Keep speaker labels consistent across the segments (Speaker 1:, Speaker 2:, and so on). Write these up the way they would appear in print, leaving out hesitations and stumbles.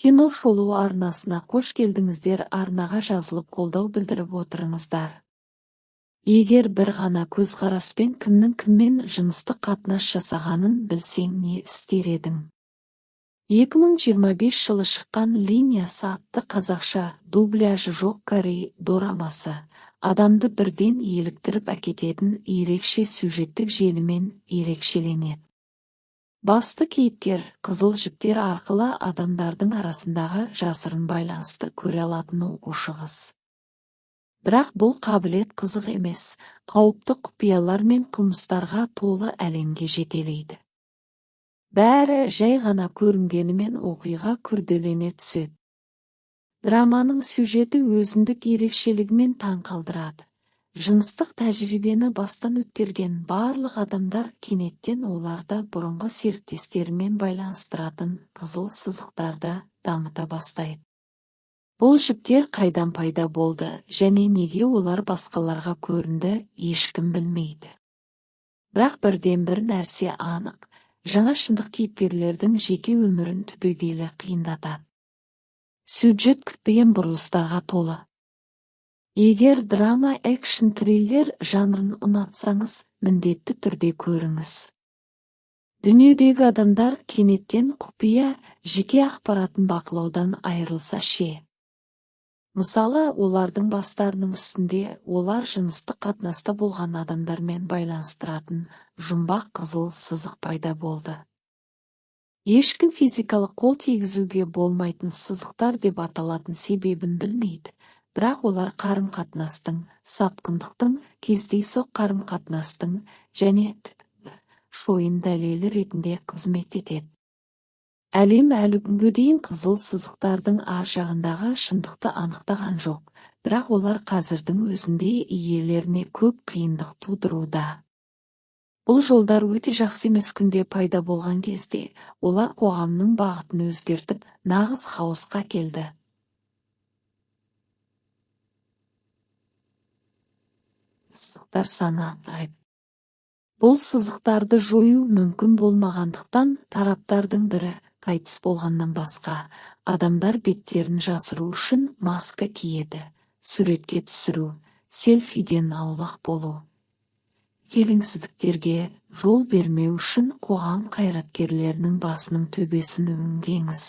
Speaker 1: Кино шолу арнасына қош келдіңіздер! Арнаға жазылып, қолдау білдіріп отырыңыздар. Егер бір ғана көзқараспен кімнің кіммен жыныстық қатынас жасағанын білсең, не істер едің? 2025 жылы шыққан «Линиясы» атты қазақша дубляжы жоқ корей дорамасы адамды бірден еліктіріп әкететін ерекше сюжеттік желімен ерекшеленеді. Басты кейіпкер қызыл жіптер арқылы адамдардың арасындағы жасырын байланысты көре алатын оқушы қыз. Бірақ бұл қабілет қызық емес, қауіпті құпиялар мен қылмыстарға толы әлемге жетелейді. Бәрі жай ғана көрінгенімен, оқиға күрделене түседі. Драманың сюжеті өзіндік ерекшелігімен таң қалдырады. Жыныстық тәжірибені бастан өткерген барлық адамдар кенеттен оларды бұрынғы серіктестерімен байланыстыратын қызыл сызықтарды дамыта бастайды. Бұл жіптер қайдан пайда болды және неге олар басқаларға көрінді, ешкім білмейді. Бірақ бірден бір нәрсе анық: жаңа шындық кейіпкерлердің жеке өмірін түбегейлі қиындатады. Сюжет күтпеген бұрылыстарға толы. Егер драма, экшн, триллер жанрын ұнатсаңыз, міндетті түрде көріңіз. Дүниедегі адамдар кенеттен құпия жеке ақпаратын бақылаудан айырылса ше? Мысалы, олардың бастарының үстінде олар жыныстық қатынаста болған адамдармен байланыстыратын жұмбақ қызыл сызық пайда болды. Ешкім физикалық қол тигізуге болмайтын сызықтар деп аталатын себебін білмейді, бірақ олар қарым-қатынастың, сатқындықтың, кездейсоқ қарым-қатынастың және т.д. шойын дәлелі ретінде қызмет етеді. Әлем әлі күнге дейін қызыл сызықтардың ар жағындағы шындықты анықтаған жоқ, бірақ олар қазірдің өзінде иелеріне көп қиындық тудыруда. Бұл жолдар өте жақсы емес күнде пайда болған кезде, олар қоғамның бағытын өзгертіп, нағыз хаосқа әкелді. Сызықтар саны азайып. Бұл сызықтарды жою мүмкін болмағандықтан, тараптардың бірі қайтыс болғаннан басқа, адамдар беттерін жасыру үшін маска киеді, суретке түсіру, селфиден аулақ болу. Келеңсіздіктерге жол бермеу үшін қоғам қайраткерлерінің басының төбесін өңдеңіз.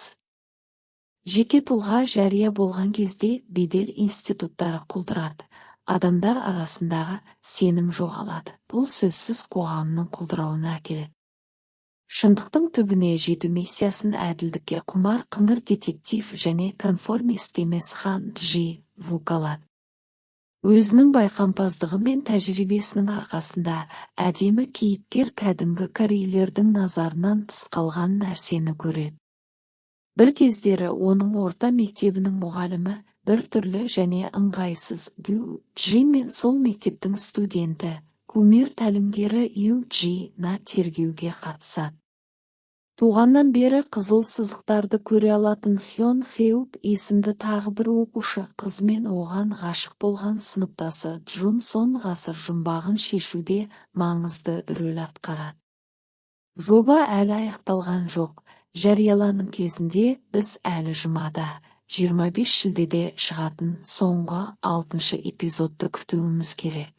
Speaker 1: Жеке тұлға жария болған кезде бедел институттары құлдырады, адамдар арасындағы сенім жоғалады. Бұл сөзсіз қоғамның құлдырауына әкеледі. Шындықтың түбіне жету миссиясын әділдікке құмар қыңыр детектив және конформист емес Хан Джи Вук алады. Өзінің байқампаздығы мен тәжірибесінің арқасында әдемі кейіпкер кәдімгі корейлердің назарынан тыс қалған нәрсені көреді. Бір кездері оның орта мектебінің мұғалімі бір түрлі және ыңғайсыз Гю Джин мен сол мектептің студенті, кумир тәлімгері Ю Джи На тергеуге қатысады. Туғаннан бері қызыл сызықтарды көре алатын Хён Хеуп есімді тағы бір оқушы қыз мен оған ғашық болған сыныптасы Джун Сон ғасыр жұмбағын шешуде маңызды рөл атқарады. Жоба әлі аяқталған жоқ. Жарияланым кезінде біз әлі жұмада, 25 шілдеде шығатын соңғы алтыншы эпизодты күтуіміз керек.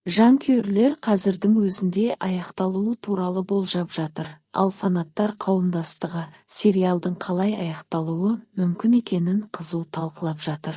Speaker 1: Жанкүйерлер қазірдің өзінде аяқталуы туралы болжап жатыр, ал фанаттар қауымдастығы сериалдың қалай аяқталуы мүмкін екенін қызу талқылап жатыр.